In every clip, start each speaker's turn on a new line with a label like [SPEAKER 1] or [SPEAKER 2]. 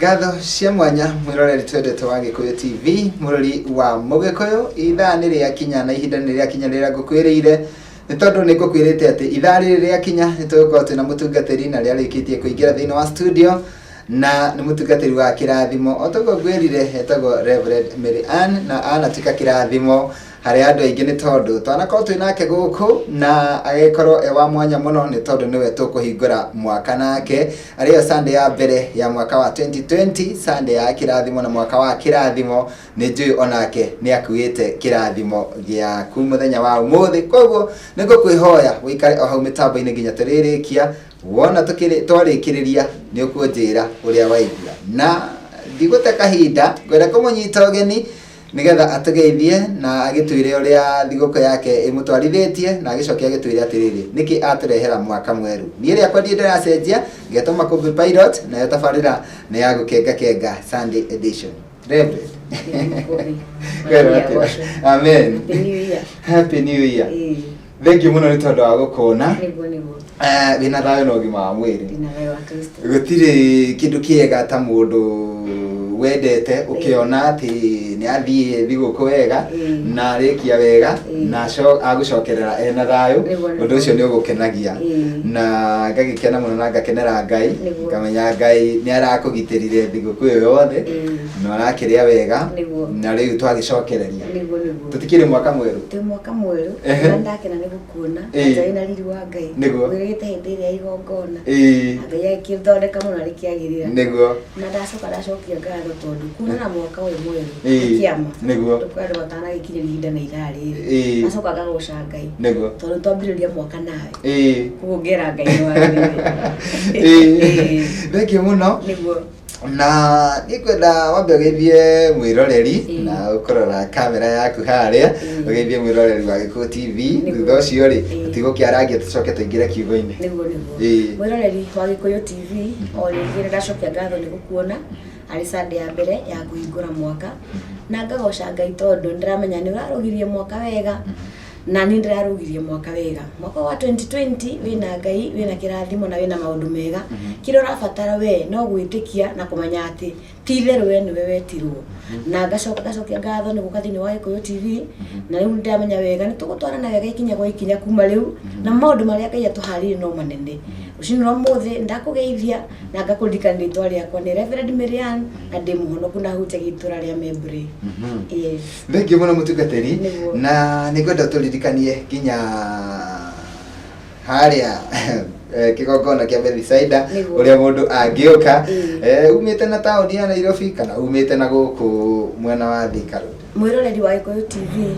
[SPEAKER 1] Ngatho cia mwanya mwĩroreri twendete wa Gĩkũyũ TV, mũrori wa Mũgĩkũyũ. Ithaa nĩ rĩakinya na ihinda nĩ rĩakinya rĩrĩa ngũkwĩrĩire, nĩ tondũ nĩ ngũkwĩrĩte atĩ ithaa rĩrĩ rĩakinya nĩ tũgũkorwo twĩna mũtungatĩri na rĩarĩkĩtie kũingĩra thĩinĩ wa studio, na nĩ mũtungatĩri wa kĩrathimo. O toguo ngwĩrire, etagwo Reverend Mary Ann, na anatuĩka kĩrathimo harĩ andũ aingĩ nĩ tondũ twanakorwo twĩ nake gũkũ na agĩkorwo e wa mwanya mũno nĩ tondũ nĩwe tũkũhingũra mwaka nake, arĩ yo Sunday ya mbere ya mwaka wa 2020, Sunday ya kĩrathimo na mwaka wa kĩrathimo. Nĩ njũĩ onake nĩ akuĩte kĩrathimo gĩaku mũthenya wa ũmũthĩ, koguo nĩ ngũkwĩhoya ũikare o hau mĩtambo-inĩ nginya tũrĩrĩkia. Wona twarĩkĩrĩria nĩ ũkũnjĩra ũrĩa waigua, na ndigũte kahinda, ngwenda kũmũnyita ũgeni nigetha atũgeithie na agĩtwĩre ũrĩa thigũkũ yake ĩmũtwarithĩtie, na agĩcoke agĩtwĩre atĩrĩrĩ, nĩkĩ atũrehera mwaka mwerũ. Niĩ rĩakwa ndiĩ ndĩracenjia, ngetwo Makũmbĩ Pilot, nayo tabarĩra nĩ ya gũkengakenga Sunday edition. Reverend. Kwĩrwo atĩa? Amen.
[SPEAKER 2] Happy New Year.
[SPEAKER 1] Happy New Year.
[SPEAKER 2] Ĩĩ,
[SPEAKER 1] Thank you mũno nĩ tondũ wa gũkũona.
[SPEAKER 2] Nĩguo nĩguo.
[SPEAKER 1] Wĩna thayũ na ũgima wa mwĩrĩ?
[SPEAKER 2] Ndĩna thayũ wa Kristo.
[SPEAKER 1] Gũtirĩ kĩndũ kĩega ta mũndũ wendete ũkĩona atĩ nĩ athiĩ thigũkũ wega na arĩkia wega na agũcokerera ena thayũ.
[SPEAKER 2] Nĩguo, nĩguo.
[SPEAKER 1] Ũndũ ũcio nĩ ũgũkenagia na ngagĩkena mũno na ngakenera Ngai, ngamenya Ngai nĩ arakũgitĩrire thigũkũ ĩyo yothe na ũrakĩrĩa wega na rĩu twagĩcokereria.
[SPEAKER 2] Nĩguo nĩguo.
[SPEAKER 1] Tũtikĩrĩ mwaka mwerũ.
[SPEAKER 2] Twĩ mwaka mwerũ. Na ndakena nĩ gũkuona. Ngai na riri wa Ngai. Wĩrĩgĩte hĩndĩ ĩrĩa ya igongona. Ngai agĩkĩthondeka mũno rĩkĩagĩrĩra. Na ndacoka ndacokia ngatho tondũ kuonana mwaka ũyũ mwerũ nĩ kĩama. Tondũ kwĩ andũ matanagĩkinyĩria ihinda na ithaa rĩrĩ. Ngacoka ngagoca Ngai. Tondũ twambĩrĩria mwaka nawe. Koguo ngera Ngai nĩ wagĩrĩire.
[SPEAKER 1] Thank you mũno.
[SPEAKER 2] Nĩguo.
[SPEAKER 1] Na nĩngwenda wambe ũgeithie mwĩroreri na ũkũrora kamera yaku harĩa, ũgeithie mwĩroreri wa Gĩkũyũ TV. Thutha ũcio rĩ, tũtigũkĩarangia, tũcoke tũingĩre kiugo-inĩ.
[SPEAKER 2] Nĩguo nĩguo. Mwĩroreri wa Gĩkũyũ TV, o rĩngĩ nĩ ndacokia ngatho nĩ gũkuona arĩ Sunday ya mbere ya kũhingũra mwaka, na ngagoca Ngai tondũ nĩ ndĩramenya nĩ ũrarũgirie mwaka wega, na niĩ ndĩrarũgirie mwaka wega. Mwaka wa 2020 wĩna Ngai, wĩna kĩrathimo na wĩna maũndũ mega. Kĩrĩa ũrabatara we no gwĩtĩkia na kũmenya atĩ ti itherũ we nĩwe wetirwo. Na ngacoka ngacokia ngatho nĩ gũka thĩinĩ wa Gĩkũyũ TV, na rĩu nĩndĩramenya wega nĩ tũgũtwarana wega ikinya gwa ikinya kuma rĩu, na maũndũ marĩa Ngai atũharĩirie no manene. Rũcinĩ rwa ũmũthĩ nĩndakũgeithia na ngakũririkania rĩtwa rĩakwa nĩ Reverend Marianne, na ndĩ mũhonoku na hunjagia itũra rĩa Membley. Yes.
[SPEAKER 1] Thank you mũno mũtungatĩri.
[SPEAKER 2] Nĩguo.
[SPEAKER 1] Na nĩngwenda tũririkanie nginya harĩa kĩgongona kĩa Bethisaida, ũrĩa mũndũ angĩũka umĩte na taũni ya Nairobi kana umĩte na gũkũ mwena wa Thika Road.
[SPEAKER 2] Mwĩroreri wa Gĩkũyũ TV,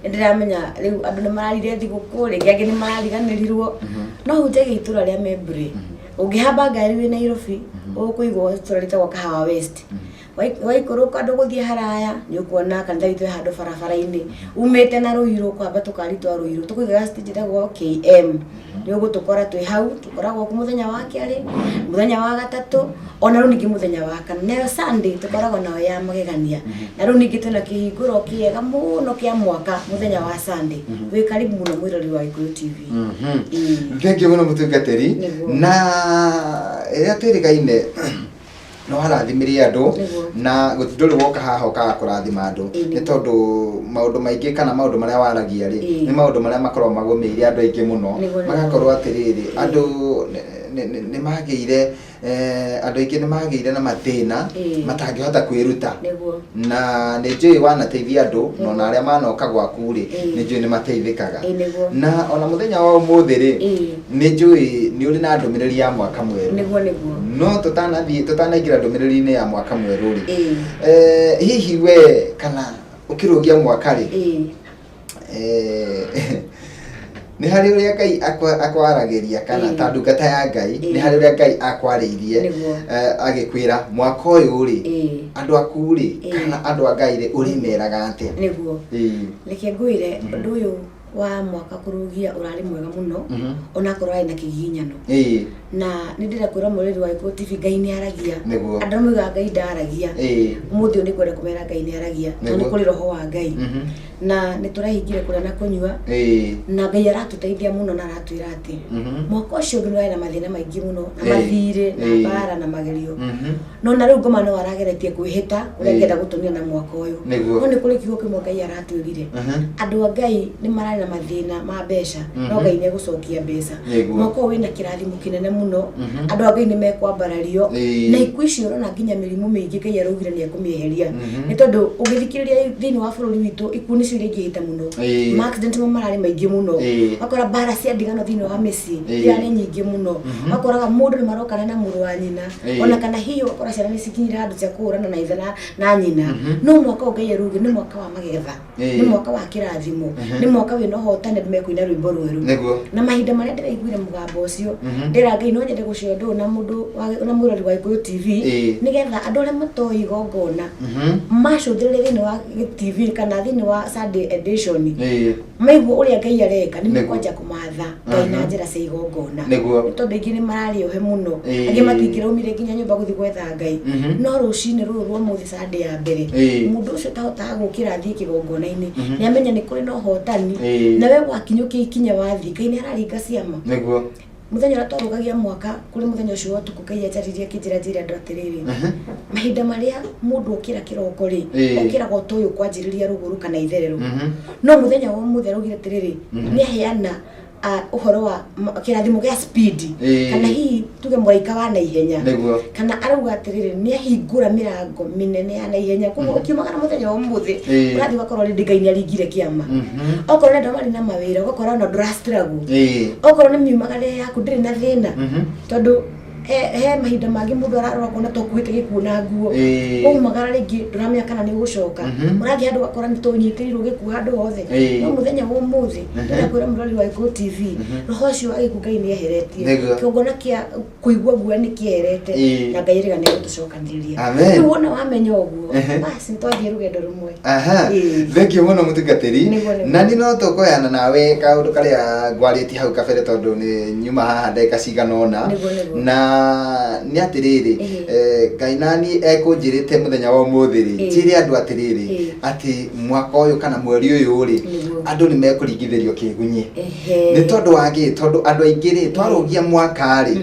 [SPEAKER 2] nĩndĩramenya rĩu andũ nĩ mararire thigũkũ, rĩngĩ angĩ nĩ marariganĩrirwo, no hunjagia itũra rĩa Membley. Ũngĩhamba ngari wĩ Nairobi, ũkũigwo itũra rĩtagwo Kahawa West. Waikũrũka ndũgũthiĩ haraya, nĩ ũkuona kanitha witũ wĩ handũ barabara-inĩ. Umĩte na Ruiru, ũkũhamba tũkari twa Ruiru, tũkũigaga stage ĩtagwo KM. Nĩ ũgũtũkora twĩ hau, tũkoragwo kuo mũthenya wa kerĩ, mũthenya wa gatatũ, ona rĩu ningĩ mũthenya wa kana. Nayo Sunday tũkoragwo nayo ya magegania. Na rĩu ningĩ twĩna kĩhingũro kĩega mũno kĩa mwaka mũthenya wa Sunday. Wĩ karibu mũno mwĩroreri wa Gĩkũyũ TV.
[SPEAKER 1] Thank you mũno mũtungatĩri. Na ĩrĩa twĩrĩgaine no harathimire andũ, na ndũrĩ woka haha ũkaga kũrathima andũ, nĩ tondũ maũndũ maingĩ kana maũndũ marĩa waragia rĩ, nĩ maũndũ marĩa makoragwo magũmĩire andũ aingĩ mũno, magakorwo atĩrĩrĩ, andũ nĩ magĩire, andũ aingĩ nĩ magĩire na mathĩna matangĩhota kwĩruta, na nĩ njũĩ wanateithia andũ, na ona arĩa manoka gwaku rĩ, nĩ njũĩ nĩ mateithĩkaga. Na ona mũthenya wa ũmũthĩ rĩ, nĩ njũĩ nĩ ũrĩ na ndũmĩrĩri ya mwaka mwerũ.
[SPEAKER 2] Nĩguo nĩguo.
[SPEAKER 1] No tũtanathiĩ, tũtanaingĩra ndũmĩrĩri-inĩ ya mwaka mwerũ rĩ, hihi we kana ũkĩrũgia mwaka rĩ, nĩ harĩ ũrĩa Ngai akwaragĩria kana ta ndungata ya Ngai, nĩ harĩ ũrĩa Ngai akwarĩirie agĩkwĩra mwaka ũyũ rĩ, andũ aku rĩ, kana andũ a Ngai rĩ, ũrĩmeraga atĩa?
[SPEAKER 2] Nĩguo. Reke ngwĩre ũndũ ũyũ wa mwaka kũrũgia ũrarĩ mwega mũno, onakorwo warĩ na kĩgiginyano. Na nĩ ndĩrenda kwĩra mwĩrori wa Gĩkũyũ TV, Ngai nĩ aragia.
[SPEAKER 1] Nĩguo.
[SPEAKER 2] Andũ arĩa moigaga Ngai ndaragia, ũmũthĩ ũyũ nĩ ngwenda kũmera Ngai nĩ aragia, tondũ nĩ kũrĩ roho wa Ngai. Na nĩ tũrahingire kũrĩa na kũnyua, na Ngai aratũteithia mũno na aratwĩra atĩ mwaka ũcio ũngĩ nĩ warĩ na mathĩna maingĩ mũno, na mathirĩ na mbara na magerio. No na rĩu ngoma no arageretie kwĩhĩta ũrĩa angĩenda gũtũnina na mwaka ũyũ. No nĩ kũrĩ kiugo kĩmwe Ngai aratwĩrire. Andũ a Ngai nĩ mararĩ na mathĩna ma mbeca, no Ngai nĩ egũcokia mbeca. Mwaka ũyũ wĩna kĩrathimo kĩnene mũno. Andũ a Ngai nĩ mekwambarario. Na ikuũ icio ũrona nginya mĩrimũ mĩingĩ Ngai araugire nĩ ekũmĩeheria. Nĩ tondũ ũngĩthikĩrĩria thĩinĩ wa bũrũri witũ, ikuũ nĩcio iria ingĩhĩte mũno. Ma accident mo mararĩ maingĩ mũno. Ũgakora mbara cia ndigano thĩinĩ wa mĩciĩ irarĩ nyingĩ mũno. Ũgakoraga mũndũ nĩ marokana na mũrũ wa nyina. Ona kana hihi ũgakora ciana nĩ cikinyire handũ cia kũhũrana na ithe na nyina. No mwaka ũyũ Ngai araugire nĩ mwaka wa magetha, nĩ mwaka wa kĩrathimo, nĩ mwaka wĩna ũhotani, andũ mekũina rwĩmbo rwerũ. Na mahinda marĩa ndĩraiguire mũgambo ũcio, ndĩra Ngai no nyende gũcĩa ũndũ ũyũ na mũndũ na mwĩrori wa Gĩkũyũ TV, nĩgetha andũ arĩa matoĩ igongona macũthĩrĩrie thĩinĩ wa TV kana thĩinĩ wa Sunday edition, maigua ũrĩa Ngai areka, nĩ mekwanja kũmatha Ngai na njĩra cia igongona. Nĩ tondũ aingĩ nĩ mararĩ ohe mũno, angĩ matingĩraumire nginya nyũmba gũthiĩ gwetha Ngai. No rũcinĩ rũrũ rwa ũmũthĩ, Sunday ya mbere, mũndũ ũcio ũtahotaga gũkĩra athiĩ kĩgongona-inĩ, nĩ amenya nĩ kũrĩ na ũhotani. Na we wakinyũkia ikinya wathiĩ, Ngai nĩ araringa ciama. Mũthenya ũrĩa twarũgagia mwaka, kũrĩ mũthenya ũcio wa ũtukũ Ngai anjarĩrie akĩnjĩra njĩre andũ atĩrĩrĩ, mahinda marĩa mũndũ okĩra kĩroko rĩ, okĩraga ũtoĩ ũkwanjĩrĩria rũgũrũ kana itherero. No mũthenya wa ũmũthĩ araugire atĩrĩrĩ, nĩ aheana ũhoro wa kĩrathimo gĩa speed, kana hihi tuge mũraika wa naihenya, kana arauga atĩrĩrĩ, nĩ ahingũra mĩrango mĩnene ya naihenya. Koguo ũkiumagara mũthenya wa ũmũthĩ, ũrathiĩ ũgakora already Ngai nĩ aringire kĩama. Okorwo nĩ andũ marĩ na mawĩra, ũgakora ona ndũra struggle. Okorwo nĩ miumagarĩre yaku ndĩrĩ na thĩna, tondũ he mahinda mangĩ mũndũ ararora kuona ta ũkuĩte gĩkuũ na nguo. Waumagara rĩngĩ ndũramenya kana nĩ ũgũcoka. Ũrathiĩ handũ ũgakora nĩ tũnyitĩrĩirwo gĩkuũ handũ hothe. No mũthenya wa ũmũthĩ, ndĩrenda kwĩra mũrori wa Gĩkũyũ TV, roho ũcio wa gĩkuũ Ngai nĩ eheretie. Kĩgongona kĩa kũigua guoya nĩ kĩeherete, na Ngai erĩga nĩ egũtũcokanĩrĩria.
[SPEAKER 1] Amen.
[SPEAKER 2] Rĩu wona wamenya ũguo, basi nĩ twathiĩ rũgendo rũmwe.
[SPEAKER 1] Thank you mũno mũtungatĩri.
[SPEAKER 2] Nĩguo, nĩguo.
[SPEAKER 1] Na niĩ no tũkũheana nawe kaũndũ karĩa ngwarĩtie hau kabere, tondũ nĩ nyuma haha ndagĩka cigana ũna.
[SPEAKER 2] Nĩguo, nĩguo.
[SPEAKER 1] Na nĩ atĩrĩrĩ, Ngai nani ekũnjĩrĩte mũthenya wa ũmũthĩ rĩ, njĩre andũ atĩrĩrĩ, atĩ mwaka ũyũ kana mweri ũyũ rĩ, andũ nĩ mekũringithĩrio kĩgunyĩ. Nĩ tondũ wa kĩ? Tondũ andũ aingĩ rĩ, twarũgia mwaka rĩ,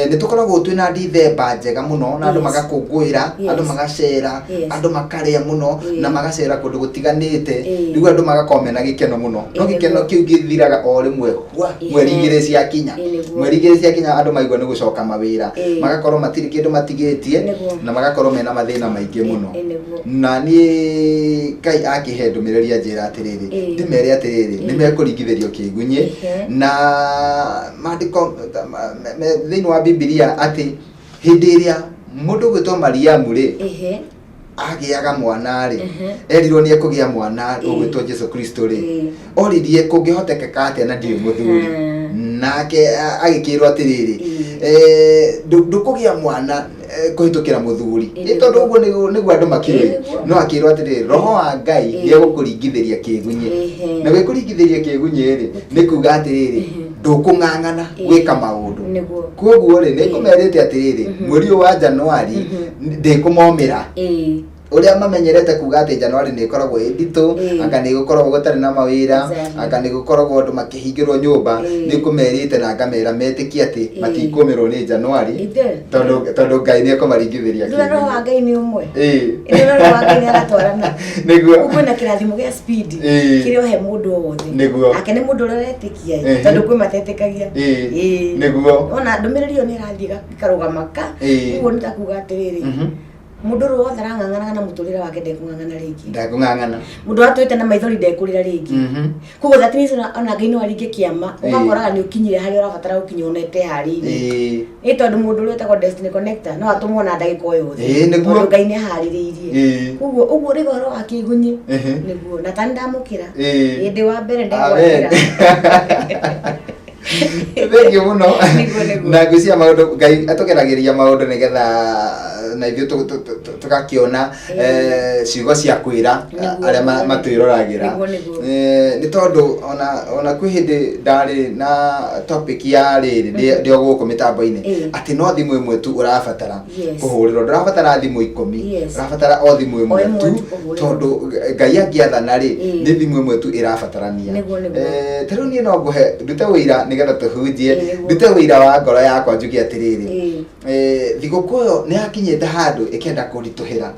[SPEAKER 1] nĩ tũkoragwo twĩna Dithemba njega mũno, na andũ magakũngũĩra, andũ magacera, andũ makarĩa mũno, na magacera kũndũ gũtiganĩte. Rĩu andũ magakorwo mena gĩkeno mũno, no gĩkeno kĩu gĩthiraga o rĩmwe hwa mweri 2 ciakinya. Mweri 2 ciakinya, andũ maigua nĩ gũcoka mawĩra, magakorwo matirĩ kĩndũ matigĩtie, na magakorwo mena mathĩna maingĩ mũno. Na niĩ Ngai akĩhe ndũmĩrĩri anjĩra atĩrĩrĩ, ndĩmere atĩrĩrĩ, nĩ mekũringithĩrio kĩgunyĩ. Na maandĩko thĩinĩ wa Bibilia atĩ hĩndĩ ĩrĩa mũndũ ũgwĩtwo Mariamu rĩ, agĩaga mwana rĩ, erirwo nĩ ekũgĩa mwana ũgwĩtwo Jesu Kristo rĩ, oririe kũngĩhotekeka atĩa na ndirĩ mũthuri. Nake agĩkĩrwo atĩrĩrĩ, ndũkũgĩa mwana kũhĩtũkĩra mũthuri, nĩ tondũ ũguo nĩguo andũ makĩũĩ. No akĩrwo atĩrĩrĩ, roho wa Ngai nĩ egũkũringithĩria kĩgunyĩ. Na gwĩkũringithĩria kĩgunyĩ rĩ, nĩ kuga atĩrĩrĩ, ndũkũng'ang'ana gwĩka maũndũ. Koguo rĩ, nĩ ngũmerĩte atĩrĩrĩ, mweri ũyũ wa Januari ndĩkũmomĩra. Ũrĩa mamenyerete kuga atĩ Januari nĩ ĩkoragwo ĩ nditũ, anga nĩ gũkoragwo gũtarĩ na mawĩra, anga nĩ gũkoragwo andũ makĩhingĩrwo nyũmba, nĩ ngũmerĩte na ngamera metĩkie atĩ matikũmĩrwo nĩ Januari, tondũ Ngai nĩ ekũmaringithĩria
[SPEAKER 2] Ndũrona roho wa
[SPEAKER 1] kĩgunyĩ.
[SPEAKER 2] Ngai nĩ ũmwe. Ĩno roho wa Ngai nĩ aratwarana. Kwĩna kĩrathimo gĩa speed kĩrĩa ũhe mũndũ o wothe. Nake nĩ mũndũ ũrĩa ũretĩkia, tondũ kwĩ matetĩkagia. Ona ndũmĩrĩri ĩyo nĩ ĩrathiĩ ĩkarũgama ka. Ũguo nĩ ta kuga atĩrĩrĩ, mũndũ ũrĩa wothe arang'ang'anaga na mũtũrĩre wake ndekũng'ang'ana rĩngĩ.
[SPEAKER 1] Ndekũng'ang'ana.
[SPEAKER 2] Mũndũ watũĩte na maithori ndekũrĩra rĩngĩ. Koguo that means ona Ngai no aringe kĩama, ũgakoraga nĩ ũkinyire harĩa ũrabatara gũkinya ona ĩteharĩirie. Nĩ tondũ mũndũ ũrĩa wĩtagwo Destiny Connector no atũmwo na ndagĩka o yothe.
[SPEAKER 1] Nĩguo.
[SPEAKER 2] Tondũ Ngai nĩ aharĩrĩirie. Koguo ũguo rĩ ũhoro wa kĩgunyĩ, nĩguo. Na tani ndamũkĩra. Hĩndĩ wa mbere
[SPEAKER 1] Amen.
[SPEAKER 2] ndegwakĩra.
[SPEAKER 1] Thank you mũno.
[SPEAKER 2] Nĩguo, nĩguo.
[SPEAKER 1] Na ngwĩciria maũndũ Ngai atũgeragĩria maũndũ nĩgetha na ithuĩ tũgakĩona ciugo cia kwĩra
[SPEAKER 2] Nĩguo,
[SPEAKER 1] arĩa
[SPEAKER 2] nĩguo.
[SPEAKER 1] matwĩroragĩra.
[SPEAKER 2] Nĩguo, nĩguo.
[SPEAKER 1] Nĩ tondũ ona kwĩ hĩndĩ ndarĩ na topic ya rĩrĩ ndĩ o gũkũ mĩtambo-inĩ atĩ no thimũ ĩmwe tu ũrabatara kũhũrĩrwo, ndũrabatara thimũ 10, ũrabatara o thimũ
[SPEAKER 2] O
[SPEAKER 1] ĩmwe
[SPEAKER 2] ĩmwe
[SPEAKER 1] tu,
[SPEAKER 2] tu kũhũrĩrwo.
[SPEAKER 1] Tondũ Ngai angĩathana rĩ, nĩ thimũ ĩmwe tu ĩrabatarania.
[SPEAKER 2] Nĩguo, nĩguo.
[SPEAKER 1] Ta rĩu niĩ no ngũhe ndute wũira nĩgetha tũhunjie,
[SPEAKER 2] Nĩguo.
[SPEAKER 1] ndute wũira wa ngoro yakwa njuge atĩrĩrĩ, thigũkũ ĩyo nĩ yakinyĩte handũ ĩkenda kũritũhĩra,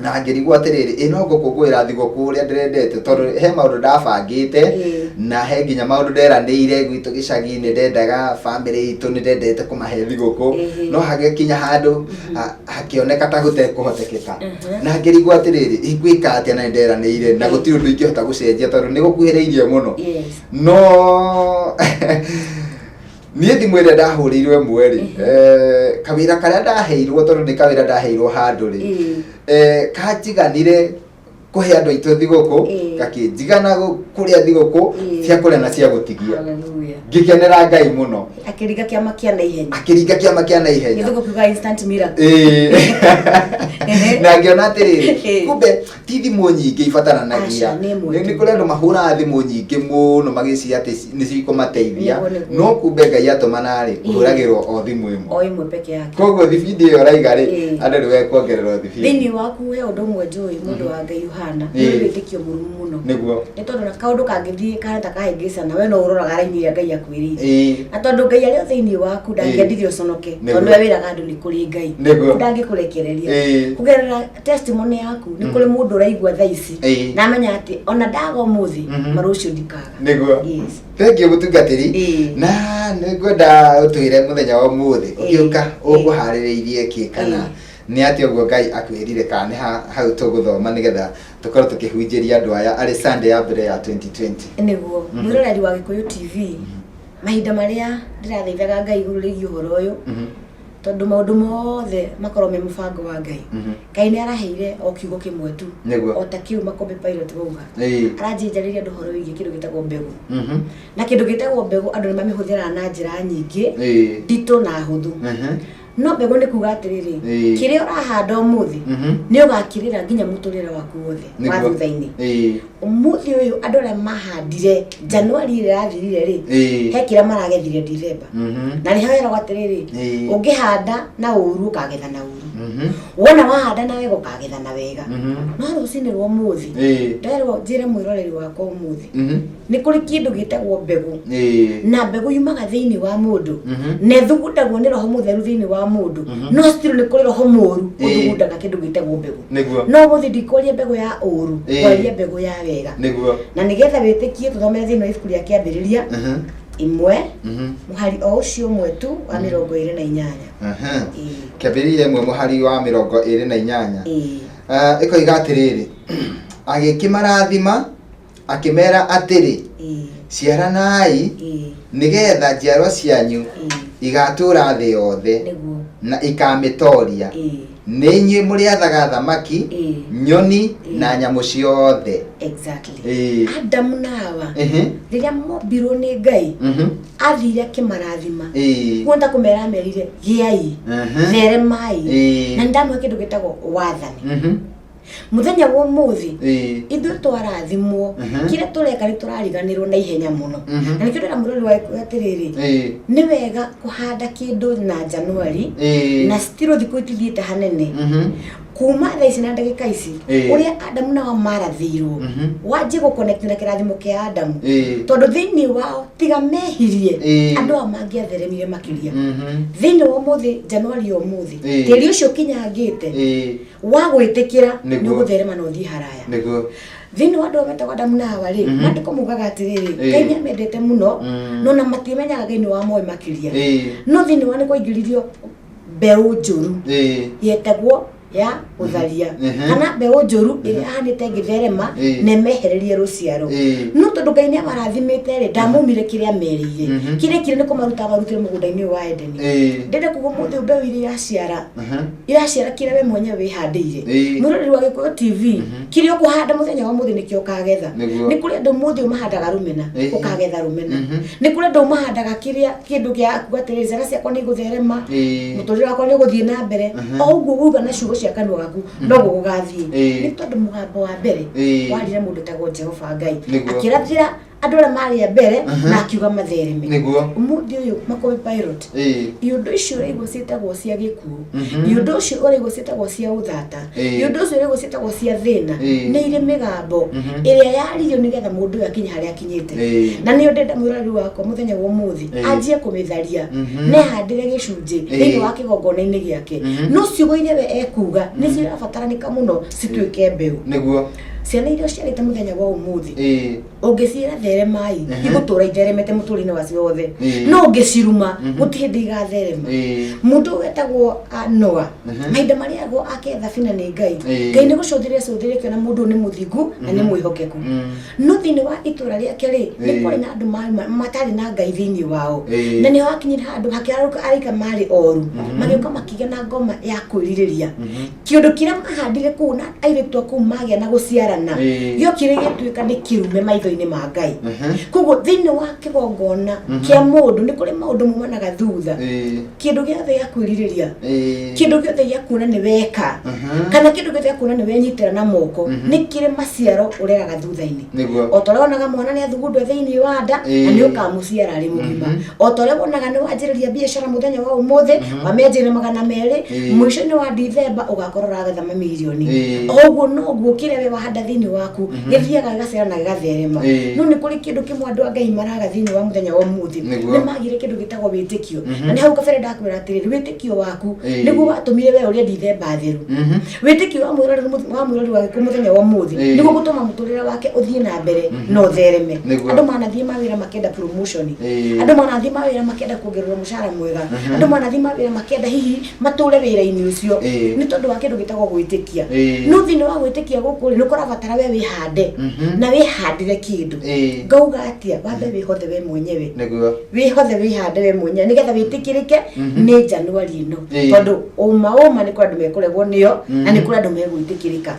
[SPEAKER 1] na ngĩrigwo atĩrĩrĩ, ĩ no ngũkũngũĩra thigũkũ ũrĩa ndĩrendete, tondũ he maũndũ ndabangĩte, na he nginya maũndũ nderanĩire gwitũ gĩcagi, nĩ ndendaga bamĩrĩ itũ, nĩ ndendete kũmahe thigũkũ, no hagĩkinya handũ hakĩoneka ta gũtekũhotekeka, na ngĩrigwo atĩrĩrĩ, ingwĩka atĩa na nĩ nderanĩire na gũtirĩ ũndũ ingĩhota gũcenjia tondũ nĩ gũkuhĩrĩirie mũno. No niĩ thimũ ĩrĩa ndahũrĩirwo ĩmwe rĩ, kawĩra karĩa ndaheirwo, tondũ nĩ kawĩra ndaheirwo handũ rĩ, kanjiganire kũhe andũ aitũ thigũkũ, gakĩnjigana kũrĩa thigũkũ cia kũrĩa na cia gũtigia.
[SPEAKER 2] Hallelujah.
[SPEAKER 1] Ngĩkenera Ngai mũno.
[SPEAKER 2] Akĩringa kĩama kĩa naihenya.
[SPEAKER 1] Akĩringa kĩama kĩa naihenya.
[SPEAKER 2] Gĩthũngũ kiuga instant miracle.
[SPEAKER 1] Na ngĩona atĩrĩrĩ, kumbe ti thimũ nyingĩ ibataranagia.
[SPEAKER 2] Aca, nĩ ĩmwe
[SPEAKER 1] Nĩ
[SPEAKER 2] tu.
[SPEAKER 1] Nĩ kũrĩ andũ mahũraga thimũ nyingĩ mũno magĩciria atĩ nĩ cikũmateithia,
[SPEAKER 2] Nĩguo, nĩguo.
[SPEAKER 1] no kumbe Ngai atũmana rĩ, ũhũragĩrwo o thimũ ĩmwe.
[SPEAKER 2] O ĩmwe peke yake.
[SPEAKER 1] Koguo thibindi ĩyo ũraiga rĩ, andũ nĩ mekuongererwo thibindi.
[SPEAKER 2] Thĩinĩ waku he ũndũ ũmwe njũĩ mũndũ wa Ngai ũhana, nĩ ũrĩ wĩtĩkio mũrũmu mũno. Nĩ tondũ na kaũndũ kangĩthiĩ kahana ta kahĩngĩcana, we no ũroraga raini ĩrĩa Ngai akwĩrĩire. Na tondũ Ngai arĩ o thĩinĩ waku, ndangĩendire ũconoke, tondũ nĩwe wĩraga andũ nĩ kũrĩ Ngai. Ndangĩkũrekereria. Kũgerera testimony yaku, nĩ kũrĩ mũndũ ũraigua thaa ici, na amenya atĩ ona ndaga ũmũthĩ, ma rũciũ ndikaga. Yes.
[SPEAKER 1] Thank you mũtungatĩri. Na nĩ ngwenda ũtwĩre mũthenya wa ũmũthĩ ũgĩũka ũkũharĩrĩirie kĩ, kana nĩ atĩa ũguo Ngai akwĩrire, kana nĩ hau tũgũthoma nĩgetha tũkorwo tũkĩhunjĩria andũ aya arĩ Sunday ya mbere ya 2020.
[SPEAKER 2] Nĩguo, mwĩroreri wa Gĩkũyũ TV, mahinda marĩa ndĩrathaithaga Ngai igũrũ rĩgiĩ ũhoro ũyũ, tondũ maũndũ mothe makorwo me mũbango wa Ngai, Ngai nĩ araheire o kiugo kĩmwe tu, o ta kĩu Makũmbĩ Pilot wauga. Aranjĩnjarĩria andũ ũhoro wĩgiĩ kĩndũ gĩtagwo mbegũ, na kĩndũ gĩtagwo mbegũ andũ nĩ mamĩhũthĩraga na njĩra nyingĩ nditũ na hũthũ, no mbegũ nĩ kuga atĩrĩrĩ, kĩrĩa ũrahanda ũmũthĩ nĩ ũgakĩrĩra nginya mũtũrĩre waku wothe wa thutha-inĩ. Ũmũthĩ ũyũ andũ arĩa mahandire Januari ĩrĩa yathirire rĩ, he kĩrĩa maragethire Dithemba, na nĩ heragwo atĩrĩrĩ, ũngĩhanda na ũru ũkagetha na ũru, wona wahanda na wega ũkagetha na wega. No rũcinĩ rwa ũmũthĩ nderwo njĩre mwĩroreri wakwa ũmũthĩ, nĩ kũrĩ kĩndũ gĩtagwo mbegũ, na mbegũ yumaga thĩinĩ wa mũndũ, na ĩthugundagwo nĩ roho mũtheru thĩinĩ wa mũndũ, no still nĩ kũrĩ roho mũru ũthugundaga kĩndũ gĩtagwo mbegũ. No ũmũthĩ ndikwaria mbegũ ya ũru, kwaria mbegũ ya wega. Na nĩgetha wĩtĩkie, tũthomere thĩinĩ wa ibuku rĩa Kĩambĩrĩria 1, mũhari o ũcio ũmwe tu wa 28.
[SPEAKER 1] Kĩambĩrĩria 1 mũhari wa 28. Ĩkoiga atĩrĩrĩ, agĩkĩmarathima akĩmera atĩrĩ, ciaranai nĩgetha njiarwa cianyu igatũũra thĩ yothe na ikamĩtoria, nĩ inyuĩ mũrĩathaga thamaki, nyoni na nyamũ ciothe.
[SPEAKER 2] Exactly. Adamu na Hawa, rĩrĩa mombirwo nĩ Ngai, athire akĩmarathima. Kuo ta kũmera amerire, gĩai, theremai, na nĩndamũhe kĩndũ gĩtagwo wathani. Mũthenya wa ũmũthĩ, ithuĩ twarathimwo, kĩrĩa tũreka nĩ tũrariganĩrwo na ihenya mũno. Na nĩkĩo ndĩra mũrori wa atĩrĩrĩ, nĩ wega kũhanda kĩndũ na Januari, na still thikũ itithiĩte hanene kuma thaa ici na ndagĩka ici, ũrĩa Adamu nao marathĩirwo, wanjie gũconnect na kĩrathimo kĩa Adamu, tondũ thĩinĩ wao tiga mehirie, andũ aya mangĩatheremire makĩria. Thĩinĩ wa ũmũthĩ, Januari ya ũmũthĩ, tĩri ũcio ũkinyangĩte wa gwĩtĩkĩra nĩ ũgũtherema na ũthiĩ haraya. Thĩinĩ wa andũ aya metagwo Adamu na Hawa rĩ, maandĩko maugaga atĩrĩrĩ, Ngai nĩ amendete mũno, no na matimenyaga Ngai nĩ wamoĩ makĩria. No thĩinĩ wa nĩ kwaingĩririo mbeũ njũru yetagwo Ya ũtharia kana mbeũ njũru ĩrĩa ĩhanĩte ĩngĩtherema na ĩmehererie rũciaro. No tondũ Ngai nĩ amarathimĩte rĩ, ndamaumire kĩrĩa merĩire. Kĩrĩa ekire nĩ kũmaruta amarutire mũgũnda-inĩ ũyũ wa Edeni. Ndĩrenda kuga ũmũthĩ ũyũ mbeũ iria iraciara, iraciara kĩrĩa we mwenyewe wĩhandĩire. Mwĩroreri wa Gĩkũyũ TV, kĩrĩa ũkũhanda mũthenya wa ũmũthĩ nĩkĩo ũkagetha. Nĩ kũrĩ andũ ũmũthĩ ũyũ mahandaga rũmena, ũkagetha rũmena. Nĩ kũrĩ andũ mahandaga kĩrĩa kĩndũ gĩa kuga atĩrĩrĩ, ciana ciakwa nĩ igũtherema, mũtũrĩre wakwa nĩ ũgũthiĩ na mbere. O ũguo wauga na ciugo cia kanua gaku, noguo gũgathiĩ. Nĩ tondũ mũgambo wa mbere warire mũndũ ũtagwo Jehova Ngai. Akĩrathĩra andũ arĩa marĩ a mbere na akiuga mathereme. Ũmũthĩ ũyũ Makũmbĩ Pilot, iũndũ icio ũraigua ciĩtagwo cia gĩkuũ, iũndũ ũcio ũraigua ciĩtagwo cia ũthata, iũndũ ũcio ũraigua ciĩtagwo cia thĩna, nĩ irĩ mĩgambo ĩrĩa yaririo nĩgetha mũndũ ũyũ akinye harĩa akinyĩte. Na nĩyo ndĩrenda mwĩroreri wakwa mũthenya wa ũmũthĩ anjie kũmĩtharia, nehandĩre gĩcunjĩ thĩinĩ wa kĩgongona-inĩ gĩake. No ciugo iria we ekuga nĩcio irabataranĩka mũno cituĩke mbeũ. Ciana iria ũciarĩte mũthenya wa ũmũthĩ, ũngĩciĩra theremai, igũtũra itheremete mũtũrĩre-inĩ wacio wothe. No ũngĩciruma, gũtirĩ hĩndĩ igatherema. Mũndũ ũyũ wetagwo Noa, mahinda marĩa agwo ake thabina nĩ Ngai, Ngai nĩ gũcũthĩrĩria acũthĩrĩria akĩona mũndũ ũyũ nĩ mũthingu na nĩ mwĩhokeku. No thĩinĩ wa itũra rĩake rĩ, nĩ kwarĩ na andũ matarĩ na Ngai thĩinĩ wao. Na nĩho hakinyire handũ hakĩarũka araika marĩ oru, magĩũka makĩgĩa na ngoma ya kwĩrirĩria. Kĩũndũ kĩrĩa mahandire kũu na airĩtu a kũu magĩa na gũciarana, gĩokire gĩtuĩka nĩ kĩrume maitho-inĩ ma Ngai. Koguo thĩinĩ wa kĩgongona kĩa mũndũ nĩ kũrĩ maũndũ maumanaga thutha. Kĩndũ gĩothe gĩa kwĩrirĩria, kĩndũ gĩothe gĩa kuona nĩ weka, kana kĩndũ gĩothe gĩa kuona nĩ wenyitĩra na moko, nĩ kĩrĩ maciaro ũreraga thutha-inĩ. O ta ũrĩa wonaga mwana nĩ athugundwo thĩinĩ wa nda, na nĩ ũkamũciara arĩ mũgima. O ta ũrĩa wonaga nĩ wanjĩrĩria biacara mũthenya wa ũmũthĩ, wamĩanjĩrĩria 200, mũico-inĩ wa Dithemba ũgakorwo ũragetha mamirioni. O ũguo noguo kĩrĩa we wahanda thĩinĩ waku gĩthiaga gĩgaciara na gĩgatherema. No nĩ kũrĩ kĩndũ kĩmwe andũ a Ngai maraga thĩinĩ wa mũthenya wa ũmũthĩ, nĩ magire kĩndũ gĩtagwo wĩtĩkio. Na nĩ hau kabere ndakwĩra atĩrĩrĩ, wĩtĩkio waku nĩguo watũmire we ũrĩe Dithemba theru. Wĩtĩkio wa mwĩroreri wa mwĩroreri wa Gĩkũyũ mũthenya wa ũmũthĩ nĩguo gũtũma mũtũrĩre wake ũthiĩ na mbere na ũthereme. Andũ manathiĩ mawĩra makĩenda promotion, andũ manathiĩ mawĩra makĩenda kuongererwo mũcara mwega, andũ manathiĩ mawĩra makĩenda hihi matũre wĩra-inĩ ũcio, nĩ tondũ wa kĩndũ gĩtagwo gwĩtĩkia. No thĩinĩ wa gwĩtĩkia gũkũ rĩ, nĩ kũrabatara we wĩhande na wĩhandĩre kĩndũ. Ngauga atĩa? Wambe wĩhothe we mwenyewe. Wĩhothe wĩhande we mwenyewe nĩgetha wĩtĩkĩrĩke nĩ Januari ĩno. Tondũ ũma ũma nĩ kũrĩ andũ mekũregwo nĩyo na nĩ kũrĩ andũ megwĩtĩkĩrĩka.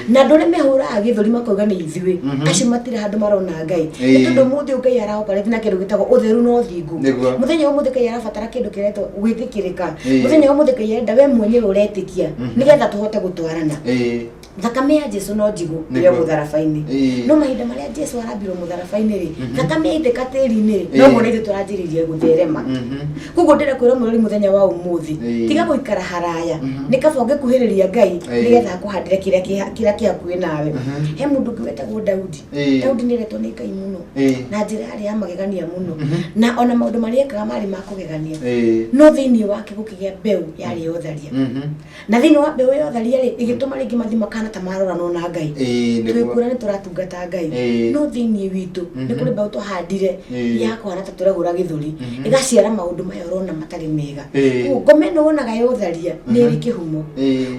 [SPEAKER 2] Na andũ arĩa mehũraga gĩthũri makauga nĩ ithuĩ, acio matirĩ handũ marona Ngai. Nĩ tondũ ũmũthĩ ũyũ Ngai ara operate na kĩndũ gĩtagwo ũtheru na ũthingu. Mũthenya wa ũmũthĩ Ngai arabatara kĩndũ kĩretwo gwĩtĩkĩrĩka. Mũthenya wa ũmũthĩ Ngai arenda we mwenyewe ũretĩkia nĩgetha tũhote gũtwarana. Thakame ya Jesu no njigũ ĩrĩ o mũtharaba-inĩ. No mahinda marĩa Jesu arambirwo mũtharaba-inĩ rĩ, thakame yaitĩka tĩri-inĩ rĩ, noguo na ithuĩ tũranjĩrĩria gũtherema. Koguo ndĩrenda kwĩra mũrori mũthenya wa ũmũthĩ, tiga gũikara haraya, nĩ kaba ũngĩkuhĩrĩria Ngai nĩgetha akũhandĩre kĩrĩa kĩrĩa kĩ hakuhĩ nawe. He mũndũ ũngĩ wetagwo Daudi. Daudi nĩ endetwo nĩ Ngai mũno na njĩra yarĩ ya magegania mũno, na ona maũndũ marĩa ekaga marĩ ma kũgegania, no thĩinĩ wake gũkĩgĩa mbeũ yarĩ ya ũtharia. Na thĩinĩ wa mbeũ ya ũtharia rĩ, ĩgĩtũma rĩngĩ mathiĩ makana ta maroranwo na Ngai. Twĩkwĩra nĩ tũratungata Ngai, no thĩinĩ witũ nĩ kũrĩ mbeũ twahandire ya kũhana ta tũrahũra gĩthũri, ĩgaciara maũndũ maya ũrona matarĩ mega. Koguo ngoma ĩno wonaga ya ũtharia nĩ ĩrĩ kĩhumo,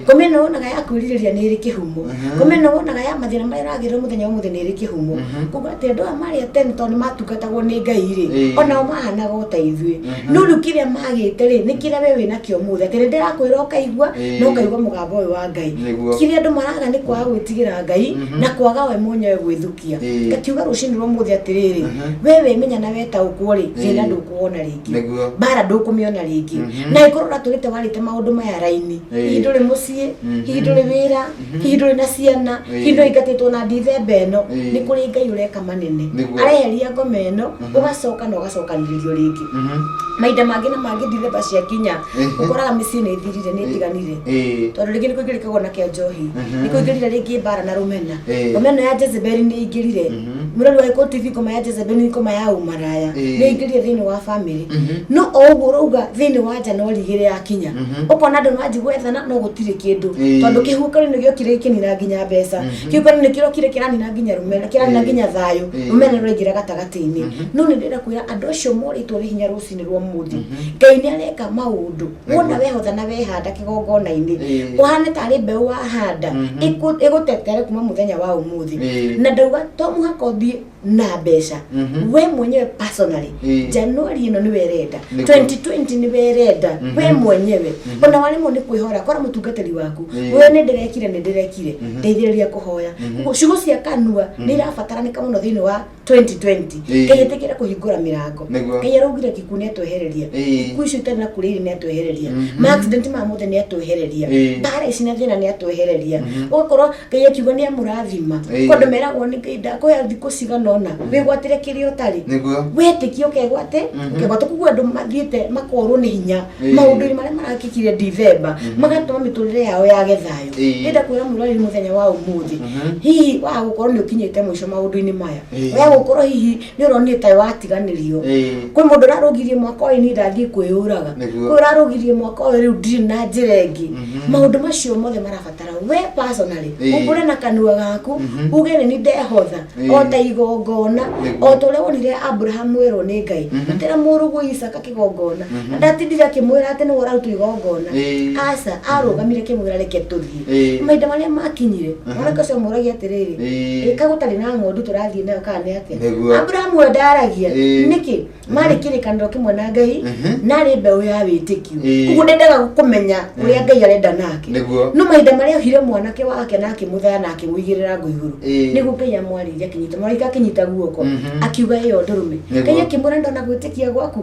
[SPEAKER 2] ngoma ĩno wonaga ya kwĩrirĩria nĩ ĩrĩ kĩhumo, ngoma ĩno wonaga ya mathĩna marĩa ũragerera mũthenya wa ũmũthĩ nĩ ĩrĩ kĩhumo. Koguo atĩ andũ aya marĩ a tene tondũ nĩ matungatagwo nĩ Ngai rĩ, onao mahanaga o ta ithuĩ. No rĩu kĩrĩa magĩte rĩ, nĩ kĩrĩa we wĩnakĩo ũmũthĩ, atĩ nĩ ndĩrakwĩra ũkaigua, na ũkaigua mũgambo ũyũ wa Ngai. Kĩrĩa andũ maraga nĩ kwaga gwĩtigĩra Ngai, na kwaga we mwenyewe gwĩthukia. Ngakiuga rũcinĩ rwa ũmũthĩ atĩrĩrĩ, we wemenya na wetaũkwo rĩ, thĩna ndũkũwona rĩngĩ, mbara ndũkũmĩona rĩngĩ. Na angĩkorwo ũratũrĩte warĩte maũndũ maya raini, hihi ndũrĩ mũciĩ, hihi ndũrĩ wĩra, hihi ndũrĩ na ciana, hihi ndũingatĩtwo na Dithemba ĩno, nĩ kũrĩ Ngai ũreka manene. Areheria ngoma ĩno, ũgacoka na ũgacokanĩrĩrio rĩngĩ. Mahinda mangĩ na mangĩ Dithemba ciakinya, ũkoraga mĩciĩ nĩ ĩthirire, nĩ ĩtiganire. Tondũ rĩngĩ nĩ kũingĩrĩkagwo na kĩa njohi, nĩ kũingĩrire rĩngĩ mbara na rũmena. Ngoma ĩno ya Jezebeli nĩ ĩingĩrire. Mũrori wa Gĩkũyũ TV, ngoma ya Jezebel nĩ ngoma ya ũmaraya, nĩ ingĩrie thĩinĩ wa family. No o ũguo ũrauga thĩinĩ wa Januari 2 yakinya, ũkona andũ manji gwethana no gũtirĩ kĩndũ, tondũ kĩhuhũkanio nĩ gĩokire gĩkĩnina nginya mbeca, kĩhuhũkanio nĩ kĩrokire kĩranina nginya rũmena, kĩranina nginya thayũ, rũmena rũraingĩra gatagatĩ-inĩ. No nĩ ndĩrenda kwĩra andũ acio morĩtwo nĩ hinya rũcinĩ rwa ũmũthĩ, Ngai nĩ areka maũndũ. Wona wehotha na wehanda kĩgongona-inĩ, ũhane tarĩ mbeũ wahanda, ĩgũtetere kuma mũthenya wa ũmũthĩ. Na ndauga to mũhaka ũthiĩ na mbeca, we mwenyewe personally, Januari ĩno nĩwe ĩrenda, 2020 nĩwe ĩrenda we mwenyewe. Ona waremwo nĩ kwĩhora, kora mũtungatĩri waku, we nĩ ndĩrekire, nĩ ndĩrekire, ndeithĩrĩria kũhoya. Ũguo ciugo cia kanua nĩ irabataranĩka mũno thĩinĩ wa 2020. Ngai ĩtĩkĩre kũhingũra mĩrango. Ngai araugire gĩkuũ nĩ atwehereria, ikuũ icio itarĩ na kũrĩa irĩ nĩ atwehereria, ma accident ma mothe nĩ atwehereria, mbara ici na thĩna nĩ atwehereria. Ũgakorwo Ngai akiuga nĩ amũrathima. Kwa andũ meragwo nĩ Ngai, ndakũhe thikũ cigana ũna wĩgwatĩre kĩrĩa ũtarĩ. Wetĩkia ũkegwate, ũkegwate. Koguo andũ mathiĩte makorwo nĩ hinya maũndũ-inĩ marĩa marakĩkire Dithemba, magatũma mĩtũrĩre yao yage thayũ. Ndĩrenda kwĩra mũrori mũthenya wa ũmũthĩ, hihi waga gũkorwo nĩ ũkinyĩte mũico maũndũ-inĩ maya, waga gũkorwo hihi nĩ ũronire ta watiganĩrio. Kwĩ mũndũ ũrarũgirie mwaka ũyũ, niĩ ndathiĩ kwĩyũraga. Kwĩ ũrarũgirie mwaka ũyũ, rĩu ndirĩ na njĩra ĩngĩ. Maũndũ macio mothe marabatara we personally umbũre na kanua gaku, uge nĩ niĩ ndehotha o ta igongona, o ta ũrĩa wonire Abraham werwo nĩ Ngai, rutĩra mũrũguo Isaka kĩgongona. Na ndatindire akĩmwĩra atĩ nĩwe ũrarutwo igongona. Aca, arũgamire akĩmwĩra reke tũthiĩ. Mahinda marĩa makinyire, mwanake ũcio amũragia atĩrĩrĩ, ĩ ka gũtarĩ na ng'ondu tũrathiĩ nayo kana nĩ atĩa? Abrahamu we ndaragia. Nĩkĩ? Marĩ kĩrĩkanĩro kĩmwe na Ngai, na arĩ mbeũ ya wĩtĩkio. Koguo ndendaga kũmenya ũrĩa Ngai arenda nake. No mahinda marĩa ohire mwanake wake na akĩmũthaya na akĩmũigĩrĩra ngũ igũrũ, nĩguo Ngai amwarĩirie, akĩnyita mũraika, akĩnyita guoko, akiuga ĩyo ndũrũme. Ngai akĩmwĩra ndona gwĩtĩkia gwaku.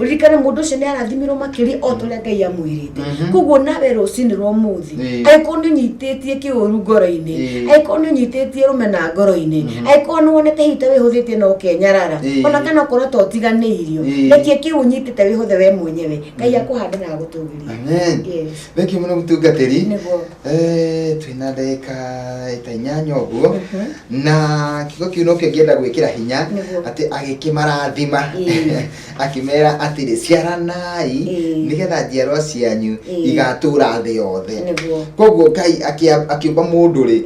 [SPEAKER 2] Ũririkane mũndũ ũcio nĩ arathimirwo makĩria o ta ũrĩa Ngai amwĩrĩte. Koguo nawe rũcinĩ rwa ũmũthĩ, angĩkorwo nĩ ũnyitĩtie kĩũru ngoro-inĩ, angĩkorwo nĩ ũnyitĩtie rũmena ngoro-inĩ, angĩkorwo nĩ wonete hihi ta wĩhũthĩtie na ũkenyarara, ona kana ũkona ta ũtiganĩirio, rekie kĩu ũnyitĩte wĩhũthe we mwenyewe, Ngai akũhande na agũtũgĩrie.
[SPEAKER 1] Amen.
[SPEAKER 2] Yes.
[SPEAKER 1] Thank you mũno mũtungatĩri.
[SPEAKER 2] Nĩguo.
[SPEAKER 1] Twĩna ndagĩka ta 8 ũguo, na kiugo kĩu nokĩo ngĩenda gwĩkĩra hinya, atĩ agĩkĩmarathima, akĩmera atĩrĩ, ciaranai nĩgetha njiarwa cianyu igatũra thĩ yothe. Koguo Ngai akĩũmba mũndũ rĩ,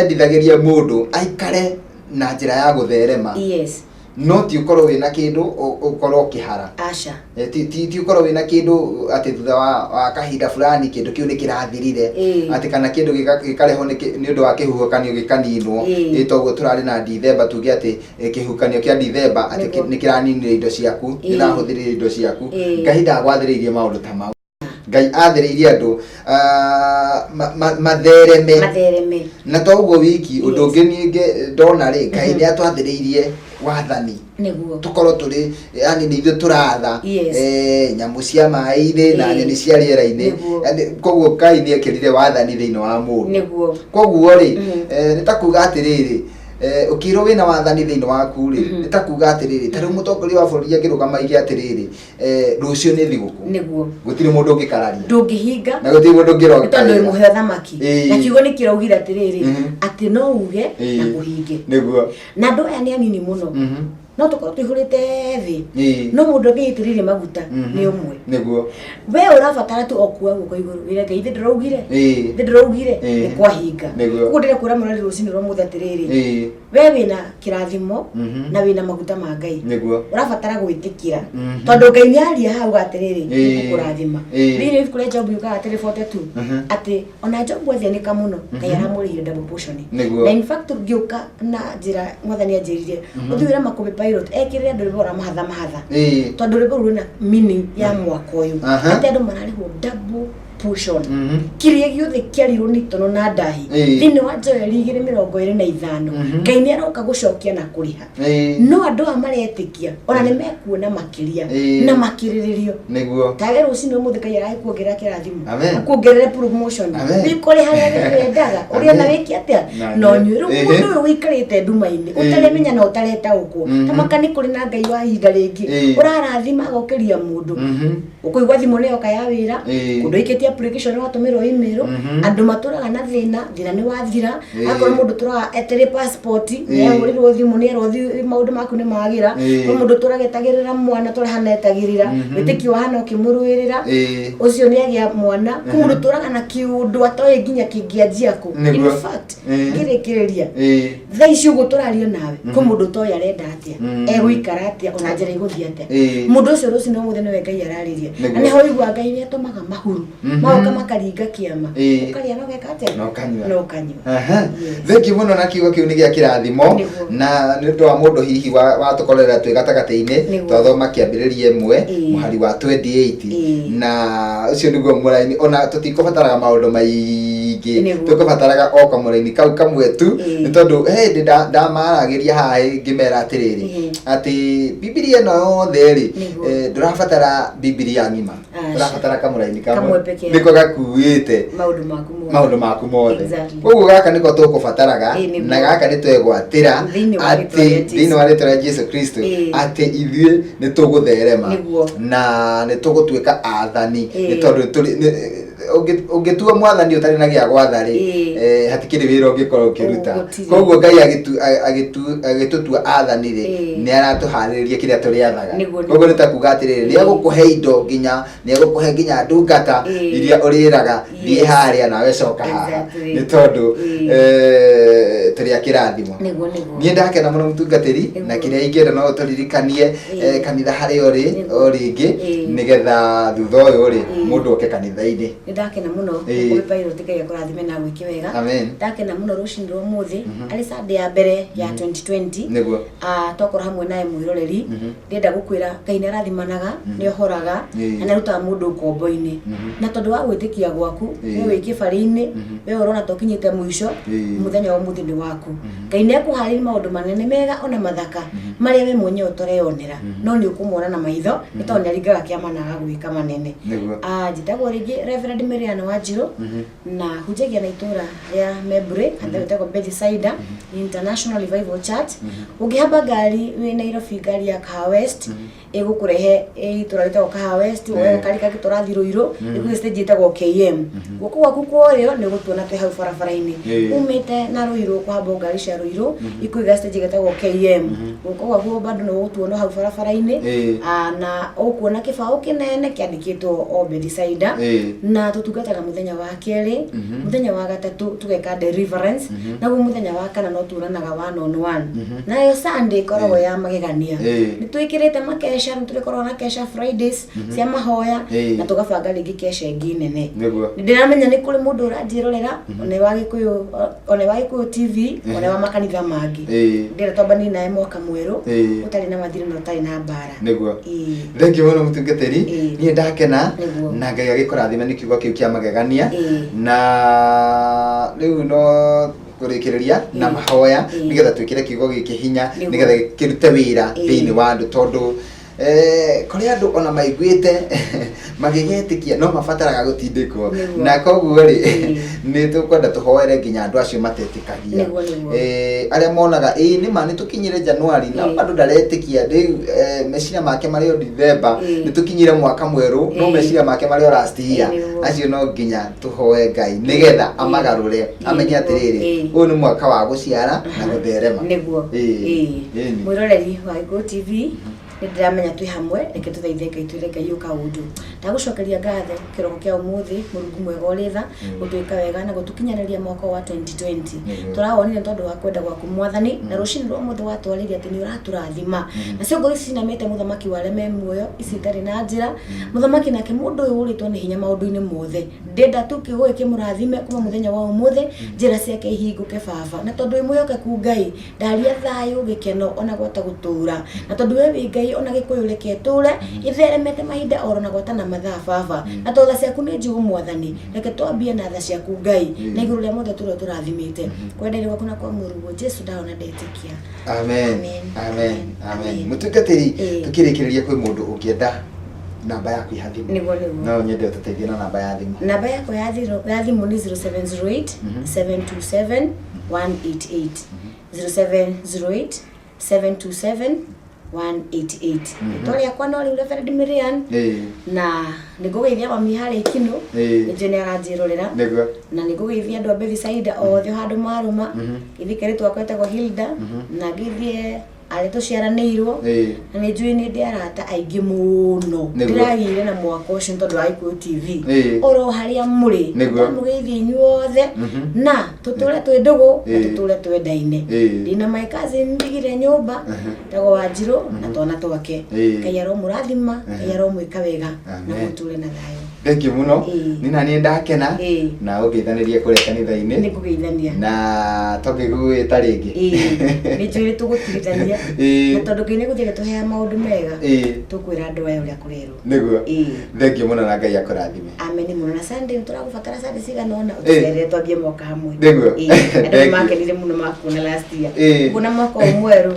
[SPEAKER 1] endithagĩria mũndũ aikare na njĩra ya gũtherema. No ti ũkorwo wĩna kĩndũ ũkorwo ũkĩhara.
[SPEAKER 2] Aca.
[SPEAKER 1] Ti ũkorwo wĩna kĩndũ atĩ thutha wa kahinda fulani kĩndũ kĩu nĩ kĩrathirire, atĩ kana kĩndũ gĩkarehwo nĩ ũndũ wa kĩhuhũkanio gĩkaninwo. Toguo tũrarĩ na Dithemba, tuge atĩ kĩhuhũkanio kĩa Dithemba atĩ nĩ kĩraninire indo ciaku, nĩ kĩrahũthĩrire indo ciaku. Ngai ndagwathĩrĩirie maũndũ ta mau. Ngai athĩrĩirie andũ mathereme.
[SPEAKER 2] Mathereme.
[SPEAKER 1] Na to ũguo wiki, ũndũ ũngĩ niĩ ndona rĩ, Ngai nĩ atwathĩrĩirie wathani. Tũkorwo tũrĩ, yani nĩ ithuĩ tũratha nyamũ cia maĩ-inĩ na nyoni cia rĩera-inĩ. Yani koguo Ngai nĩ ekĩrire wathani thĩinĩ wa mũndũ. Koguo rĩ, nĩ ta kuga atĩrĩrĩ, ũkĩrwo wĩna wathani thĩinĩ waku rĩ, nĩ ta kuga atĩrĩrĩ, ta rĩu mũtongoria wa bũrũri angĩrũgama aige atĩrĩrĩ, rũciũ nĩ thigũkũ, gũtirĩ mũndũ ũngĩkararia,
[SPEAKER 2] Ndũngĩhinga.
[SPEAKER 1] Na gũtirĩ mũndũ ũngĩroga
[SPEAKER 2] Nĩ tondũ wĩ mũhe ũthamaki. Na kiugo nĩ kĩraugire atĩrĩrĩ, atĩ no uge na kũhinge. Na andũ aya nĩ anini mũno, no tũkorwo tũihũrĩte thĩ, no mũndũ angĩitĩrĩrie maguta nĩ ũmwe. We ũrabatara tu o kuoya guoko igũrũ wĩre Ngai, ithe ndĩraugire, ithe ndĩraugire, nĩ kwahinga. Koguo ndĩrenda kwĩra mũrori rũcinĩ rwa mũthĩ atĩrĩrĩ, we wĩna kĩrathimo na wĩna maguta ma Ngai, ũrabatara gwĩtĩkĩra, tondũ Ngai nĩ aria hau atĩrĩrĩ, nĩngũkũrathima. Thĩinĩ wa ibuku rĩa Jobu yugaga atĩrĩ 42, atĩ ona Jobu athĩnĩka mũno, Ngai aramũrĩhire double portion. Na in fact ngĩũka na njĩra mwathani anjĩrire, ũthiĩ wĩre Makũmbĩ Pilot ekĩrĩre andũ rwĩmbo rwa mahatha mahatha, tondũ rwĩmbo rũu rwĩna meaning ya mwaka ũyũ, atĩ andũ mararĩhwo double portion. Kĩrĩa gĩothe kĩarirwo nĩ itono na ndahi thĩinĩ wa Joeli 2:25, Ngai nĩ aroka gũcokia na kũrĩha. No andũ aya maretĩkia ona nĩ mekuona makĩria na makĩrĩrĩrio. Tawe rũcinĩ ũmũthĩ Ngai aragĩkuongerera kĩrathimo, akuongerere promotion, wĩkore harĩa we wendaga, ũrĩa na wĩke atĩa
[SPEAKER 1] Na
[SPEAKER 2] na ũnyue. Rĩu mũndũ ũyũ ũikarĩte nduma-inĩ, ũtaremenya na ũtaretaũkwo, tamaka nĩ kũrĩ na Ngai wa ihinda rĩngĩ ũrarathima agokĩria mũndũ. Ũkũigua thimũ nĩ yoka ya wĩra, kũndũ aikĩtie. application watũmĩrwo email. Andũ matũraga na thĩna, thĩna nĩ wathira. Akorwo mũndũ tũraga etere passport, nĩ ahũrĩrwo thimũ, nĩ erwo maũndũ maku nĩ magĩra. Kwĩ mũndũ tũraga etagĩrĩra mwana, tũrĩ hana etagĩrĩra, wĩtĩkio wa hana ũkĩmũrũĩrĩra, ũcio nĩ agĩa mwana. Kwĩ mũndũ tũraga na kĩũndũ atoĩ nginya kĩngĩanjia kũ. In fact, ngĩrĩkĩrĩria, thaa ici ũguo tũraria nawe, kwĩ mũndũ ũtoĩ arenda atĩa, egũikara atĩa, ona njĩra igũthiĩ atĩa. Mũndũ ũcio rũcinĩ ũmũthĩ nĩwe Ngai ararĩria. Na nĩho ũigua Ngai nĩ atũmaga mahuru magoka makaringa kĩama, ũkarĩa na ũgeka atĩa?
[SPEAKER 1] Na ũkanyua.
[SPEAKER 2] Na ũkanyua. Yes.
[SPEAKER 1] Thank you mũno, na kiugo kĩu nĩ gĩa kĩrathimo. Na nĩ ũndũ wa mũndũ hihi watũkorera twĩ gatagatĩ-inĩ, twathoma Kĩambĩrĩria 1 mũhari wa 28, na ũcio nĩguo mũraini. Ona tũtikũbataraga maũndũ maingĩ, tũkũbataraga o kamũraini kau kamwe tu, nĩ tondũ he hĩndĩ ndamaragĩria haha ngĩmera atĩrĩrĩ, atĩ Bibilia ĩno yothe rĩ, ndũrabatara Bibilia ng'ima.
[SPEAKER 2] Aca.
[SPEAKER 1] Ũrabatara kamũraini
[SPEAKER 2] kamwe
[SPEAKER 1] kamwe
[SPEAKER 2] peke yake.
[SPEAKER 1] Nĩko gakuĩte
[SPEAKER 2] maũndũ maku mothe.
[SPEAKER 1] Maũndũ maku mothe. Koguo gaka nĩko tũkũbataraga. Na gaka nĩ twegwatĩra
[SPEAKER 2] Thĩinĩ wa rĩtwa
[SPEAKER 1] atĩ
[SPEAKER 2] rĩa Jesũ.
[SPEAKER 1] Thĩinĩ wa rĩtwa rĩa Jesu Kristo, atĩ ithuĩ nĩ tũgũtherema na nĩ tũgũtuĩka athani, nĩ tondũ ũngĩtua mwathani ũtarĩ na gĩa gwatha rĩ, hatikĩrĩ wĩra ũngĩkorwo ũkĩruta.
[SPEAKER 2] Gũtirĩ.
[SPEAKER 1] Koguo Ngai agĩtũtua athani rĩ, nĩ aratũharĩrĩria kĩrĩa tũrĩathaga. Koguo nĩ ta kuga atĩrĩrĩ, nĩ egũkũhe indo, nginya nĩ egũkũhe nginya ndungata iria ũrĩraga, thiĩ harĩa nawe coka haha, nĩ tondũ tũrĩ a kĩrathimo.
[SPEAKER 2] Nĩguo nĩguo.
[SPEAKER 1] Niĩ ndakena mũno, mũtungatĩri. Na kĩrĩa ingĩenda no ũtũririkanie, kanitha harĩa ũrĩ o rĩngĩ, nĩgetha thutha ũyũ rĩ, mũndũ oke kanitha-inĩ.
[SPEAKER 2] Nĩ ndakena mũno. Mũkũrũ Pilot, Ngai akũrathime na gwĩke wega.
[SPEAKER 1] Amen.
[SPEAKER 2] Ndakena mũno rũcinĩ rwa ũmũthĩ, arĩ Sunday ya mbere ya 2020. Ah, twakorwo hamwe nawe mwĩroreri. Ndĩrenda gũkwĩra Ngai nĩ arathimanaga, nĩ ohoraga, na nĩ arutaga mũndũ ngombo-inĩ. Na tondũ wa gwĩtĩkia gwaku, we wĩ kĩbarĩ-inĩ, we ũrona ta ũkinyĩte mũico, mũthenya wa ũmũthĩ nĩ waku. Ngai nĩ ekũharĩria maũndũ manene mega ona mathaka marĩa we mwenyewe ũtareyonera, no nĩ ũkũmona na maitho, nĩ tondũ nĩ aringaga kĩama na agagwĩka manene. Ah, njĩtagwo rĩngĩ Reverend Marian Wanjirũ, na hunjagia na itũra rĩa Membure, kanitha wĩtagwo Bethsaida International Revival Church. Ũngĩhamba ngari wĩ Nairobi, ngari ya Kahawa West ĩgũkũrehe itũra rĩtagwo Kahawa West, woe gakari kangĩ tũrathiĩ Ruiru, ĩkuhe stage ĩtagwo KM. Guoko gwaku kwa ũrĩo nĩ ũgũtuona twĩ hau barabara-inĩ. Umĩte na Ruiru, kũhamba ngari cia Ruiru ikuiga stage ĩtagwo KM. Guoko gwaku bado nĩ ũgũtuona hau barabara-inĩ. Ah, na ũkuona kĩbaũ kĩnene kĩandĩkĩtwo o Bethsaida. Na tũtungataga mũthenya wa kerĩ, mũthenya wa gatatũ tũgeka deliverance, naguo mũthenya wa kana no tuonanaga one on one. Nayo Sunday ĩkoragwo ya magegania. Nĩ twĩkĩrĩte makesha, nĩ tũrĩkoragwo na kesha Fridays cia mahoya, na tũgabanga rĩngĩ kesha ĩngĩ nene. Nĩ ndĩramenya nĩ kũrĩ mũndũ ũranjĩrorera, one wa Gĩkũyũ, one wa Gĩkũyũ TV, one wa makanitha mangĩ. Ndĩrenda twambanie nawe mwaka mwerũ ũtarĩ na mathirĩ na ũtarĩ na mbara.
[SPEAKER 1] Thank you mũno, mũtungatĩri. Niĩ ndakena. Na Ngai agĩkũrathime nĩ kiugo kĩu kĩa magegania. Na rĩu no kũrĩkĩrĩria na mahoya, nĩgetha twĩkĩre kiugo gĩkĩ hinya, nĩgetha kĩrute wĩra thĩinĩ wa andũ, tondũ kũrĩ andũ ona maiguĩte magĩgetĩkia no mabataraga gũtindĩkwo. Na koguo rĩ, nĩ tũkwenda tũhoere nginya andũ acio matetĩkagia.
[SPEAKER 2] Nĩguo, nĩguo.
[SPEAKER 1] Arĩa monaga ĩĩ nĩ ma nĩ tũkinyire Januari na bado ndaretĩkia rĩu, meciria make marĩ o Dithemba. Nĩ tũkinyire mwaka mwerũ no meciria make marĩ o last year. Acio no nginya tũhoe Ngai nĩgetha amagarũre, amenye atĩrĩrĩ, ũyũ nĩ mwaka wa gũciara na gũtherema. Ĩni.
[SPEAKER 2] Mwĩroreri wa Gĩkũyũ TV, nĩ ndĩramenya twĩ hamwe. Reke tũthaithe Ngai, twĩre Ngai ũka ũndũ. Ndagũcokeria ngatho kĩroko kĩa ũmũthĩ, Mũrungu mwega ũrĩ tha, gũtwĩka wega na gũtũkinyanĩria mwaka wa 2020. Tũrawonire nĩ tondũ wa kwenda gwaku, Mwathani, na rũcinĩ rwa ũmũthĩ watwarĩria atĩ nĩ ũratũrathima. Nacio ngoro ici cinamĩte, mũthamaki wa arĩa me muoyo, ici itarĩ na njĩra, mũthamaki, nake mũndũ ũyũ ũrĩtwo nĩ hinya maũndũ-inĩ mothe, ndĩnda tu kiugo gĩkĩ mũrathime kuma mũthenya wa ũmũthĩ, njĩra ciake ihingũke, Baba. Na tondũ wĩ mwĩhokeku Ngai, ndaria thayũ, gĩkeno ona gwata gũtũra. Na tondũ we wĩ Ngai, ona Gĩkũyũ reke ĩtũre ĩtheremete mahinda oro na gwata na mathaa, Baba. Na tondũ tha ciaku nĩ njigũ, Mwathani, reke twambie na tha ciaku, Ngai, na igũrũ rĩa mothe tũrĩa tũrathimĩte kwenda-inĩ gwaku na kwa mũrũguo Jesu, ndahona ndetĩkia.
[SPEAKER 1] Amen.
[SPEAKER 2] Amen.
[SPEAKER 1] Amen. Amen.
[SPEAKER 2] Amen.
[SPEAKER 1] Mũtungatĩri, tũkĩrĩkĩrĩria, kwĩ mũndũ ũngĩenda namba yaku ya thimũ?
[SPEAKER 2] Nĩguo, nĩguo.
[SPEAKER 1] No nyende ũtũteithie na namba ya thimũ.
[SPEAKER 2] Namba yakwa ya thimũ nĩ 0708 727 188, 0708 727. 188. Rĩtwa rĩakwa no rĩu Reverend Miriam. Na nĩ ngũgeithia mami harĩa Ikinũ. Nĩnjũĩ nĩ aranjĩrorera. Na nĩ ngũgeithia andũ a Bethisaida othe o handũ marũma. Ngeithie kairĩtu gakwa getagwo Hilda. Na ngeithie arĩa tũciaranĩirwo. Na nĩ njũĩ nĩ ndĩ arata aingĩ mũno. Ndĩragĩire na mwaka ũcio nĩ tondũ wa Gĩkũyũ TV. Oro harĩa mũrĩ. Ndamũgeithia inyuothe. Na tũtũre twĩ ndũgũ na tũtũre twendaine. Ndĩna my cousin ndigire nyũmba tagwo Wanjirũ na twana twake. Ngai aromũrathima, Ngai aromwĩka wega na
[SPEAKER 1] Amen.
[SPEAKER 2] mũtũre na thayũ.
[SPEAKER 1] Thank you mũno. Niĩ na niĩ ndakena. Na ũngeithanĩrie kũrĩa kanitha-inĩ.
[SPEAKER 2] Nĩ ngũgeithania.
[SPEAKER 1] Na tũngĩgũgwĩta rĩngĩ.
[SPEAKER 2] Nĩ njũĩ nĩ tũgũtigithania. Na tondũ Ngai nĩ gũthiĩ agĩtũheaga maũndũ mega, tũkwĩra andũ aya ũrĩa kũrerwo.
[SPEAKER 1] Nĩguo. Thank you mũno na Ngai akũrathime.
[SPEAKER 2] Amen mũno. Na Sunday nĩ tũragũbatara Sunday cigana ũna ũtũcerere twambie mwaka hamwe.
[SPEAKER 1] Nĩguo.
[SPEAKER 2] Andũ
[SPEAKER 1] Thank you.
[SPEAKER 2] nĩmakenire mũno makuona last year. Ũguo na mwaka ũyũ mwerũ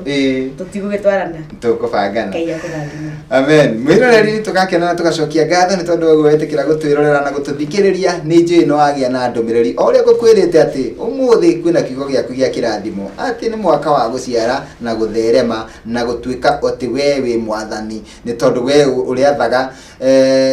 [SPEAKER 2] tũtigũgĩtwarana.
[SPEAKER 1] Tũkũbangana.
[SPEAKER 2] Ngai akũrathime.
[SPEAKER 1] Amen. Mwĩroreri tũgakena na tũgacokia ngatho nĩ tondũ ũguo wetĩkĩra gũtwĩrorera na gũtũthikĩrĩria. Nĩ njũĩ nĩ wagĩa na ndũmĩrĩri o ũrĩa ngũkwĩrĩte atĩ ũmũthĩ kwĩna kiugo gĩaku gĩa kĩrathimo, atĩ nĩ mwaka wa gũciara na gũtherema na gũtuĩka atĩ we wĩ mwathani, nĩ tondũ we ũrĩathaga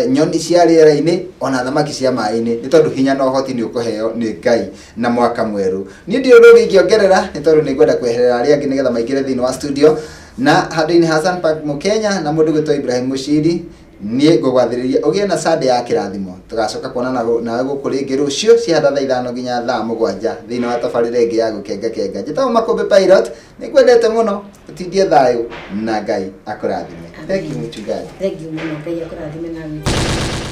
[SPEAKER 1] nyoni cia rĩera-inĩ ona thamaki cia maĩ-inĩ, nĩ tondũ hinya na ũhoti nĩ ũkũheo nĩ Ngai na mwaka mwerũ. Niĩ ndirĩ ũndũ ũngĩ ingĩongerera, nĩ tondũ nĩ ngwenda kweherera arĩa angĩ nĩgetha maingĩre thĩinĩ wa studio. Na handũ-inĩ ha Hassan Park Mũkenya na mũndũ gwĩtwo Ibrahim Mushiri, niĩ ngũgwathĩrĩria ũgĩe na Sunday ya kĩrathimo. Tũgacoka kuonana nawe gũkũ rĩngĩ rũciũ cihanda thaa 5 nginya thaa 7 thĩinĩ wa tabarĩra ĩngĩ ya gũkenga kenga. Njĩtagwo Makũmbĩ Pilot, nĩ ngwendete mũno, ũtindie thayũ na Ngai akũrathime. Thank you mchungaji.
[SPEAKER 2] Thank you mũno, Ngai akũrathime na gwĩka.